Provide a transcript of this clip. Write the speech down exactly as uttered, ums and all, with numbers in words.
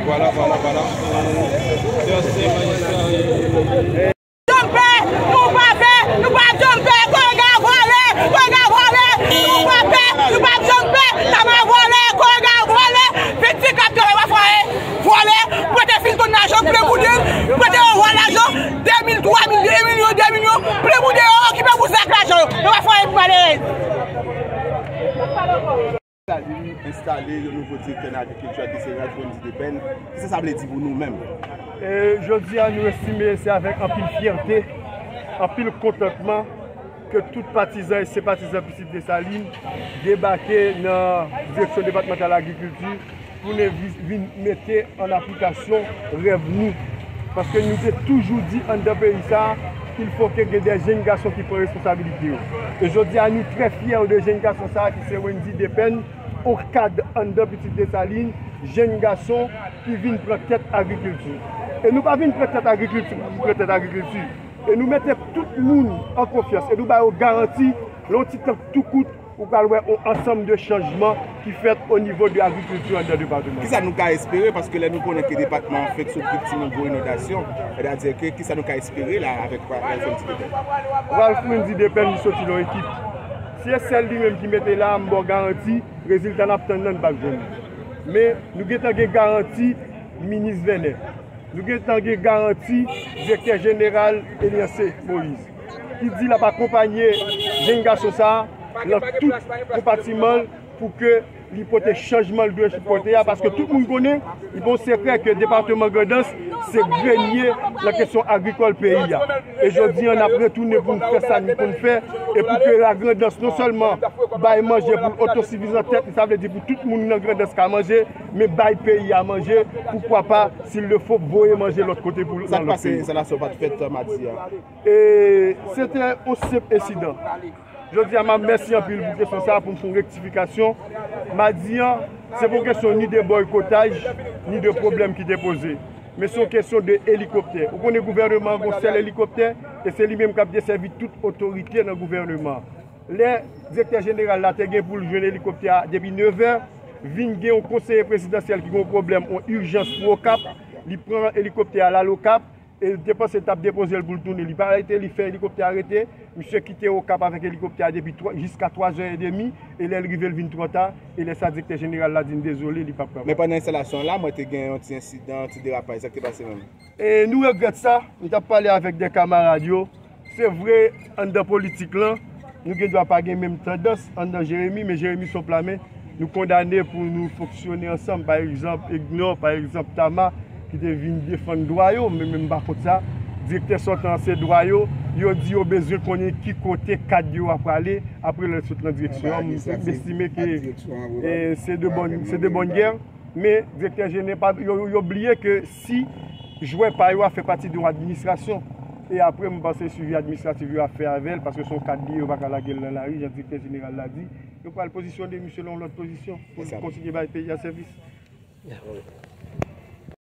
Vwala, vwala, vwala. Janm pè, nou pa pè, nou pa janm pè, Koyga vòlè, Koyga vòlè, nou pa pè, nou pa janm pè, Tama vòlè, Koyga vòlè, vennsenk ap travay pa fwaye, vòlè, prete Filton lajan, prete Boudin, prete yo vòlè lajan, de mil, twa mil, de milyon, de milyon, prete Boudin yo, okipe pou zak lajan yo, nou pa fwaye pou malerèz. Salin enstale yon nouvo direktè nan agrikilti ak desèlaj Wendy Depèn. Kisa sa vle di pou nou menm? E jodi a, nou estime se avèk anpil fyète, anpil kontantman ke tout patizan e senpatizan Pitit Desalin debake nan direksyon depatmantal agrikilti pou nou vi- vin mete an aplikasyon rèv nou. Paske nou te toujou di anndan peyi sa a, il faut que gen de jèn gason ki pran responsabilite yo. E jodi a, nou trè fyè de jèn gason sa a ki se Wendy Depèn, on kad anndan Pitit Desalin, jèn gason ki vin pran tèt agrikilti. E nou pa vin pran tèt agrikilti pou pran tèt agrikilti. E nou mete tout moun an konfyans. E nou ba yo garanti, nan yon ti tan tou kout, ou pral wè yon ansanm de chanjman ki fèt o nivo de agrikilti anndan depatman. Kisa nou ka espere? Paske lè nou konnen ke depatman an fenk sot viktim yon gwo inondasyon, sètadi ke kisa nou ka espere la avèk Ralph Wendy Depèn? Ralph Wendy Depèn, li soti nan ekip. Si e sèl li menm ki mete la, m ba w garanti, rezilta n ap tann nan, n p ap jwenn li. Men, nou gentan gen garanti minis Vènè. Nou gentan gen garanti direktè jeneral Eliance Moïse, ki di l ap akonpanye jèn gason sa a nan tout konpatiman l pou ke li pote chanjman l dwe pote a, paske tout moun konnen, li pa yon sekrè ke depatman Grandans se grenye nan kesyon agrikòl peyi a. E jodi a, n ap retounen pou n fè sa n konn fè, e pou ke Lagrandans non sèlman bay manje pou l otosifizan tèt li, sa vle di pou tout moun nan Grandans ka manje, men bay peyi a manje, poukwa pa, s'il le faut, voye manje lòt kote pou nan lòt peyi. Sa k pase enstalasyon pa t fèt madi a? E se te yon senp ensidan. Jodi a, m ap mèsi anpil pou kesyon sa a, pou m fè yon rektifikasyon. Madi a, se pa yon kesyon ni de bòykotaj, ni de pwoblèm ki te poze. Men se yon kesyon de elikoptè. Ou konnen gouvènman an gon sèl elikoptè, e se li menm k ap desèvi tout otorite nan gouvènman an. Lè direktè jeneral la te gen pou l jwenn elikoptè a depi nevè, vin gen yon konseye prezidansyèl ki gen yon pwoblèm, yon ijans pou Okap, li pran elikoptè a l al Okap, e l te panse l t ap depoze l pou l tounen. Li pa rete, li fè elikoptè a rete. Misye kite Okap avèk elikoptè a depi twa, jiska twa zè edmi, e lè l rive, l vin twò ta, e lè sa direktè jeneral la di n dezole, li p ap kapab. Men pandan enstalasyon an la, mwen te gen yon ti ensidan, yon ti derapaj. Sa k te pase menm? E nou regrèt sa. M t ap pale avèk de kamarad yo. Se vre, anndan politik lan, nou gen dwa pa gen menm tandans anndan Jeremi, men Jeremi se yon pla men. Nou kondane pou nou fonksyone ansanm. Pa egzanp, Ignor, pa egzanp, Tama, ki te vin defann dwa yo, men, men m pa kont sa. Direktè sòtan an, se dwa yo. Yo di yo bezwen konnen ki kote kad yo a prale apre lè l sot nan direksyon an. M, m estime ke, eh, se de bòn, se de bòn gè. Men direktè jeneral, yo, yo bliye ke si jwè pa yo a fè pati de yon administrasyon, e apre, m panse swivi administratif yo ap fè avè l, paske se yon kad li ye, yo pa ka lage l nan lari, jan direktè jeneral la di, yo pral pozisyone misye nan yon lòt pozisyon pou l kontinye bay peyi a sèvis.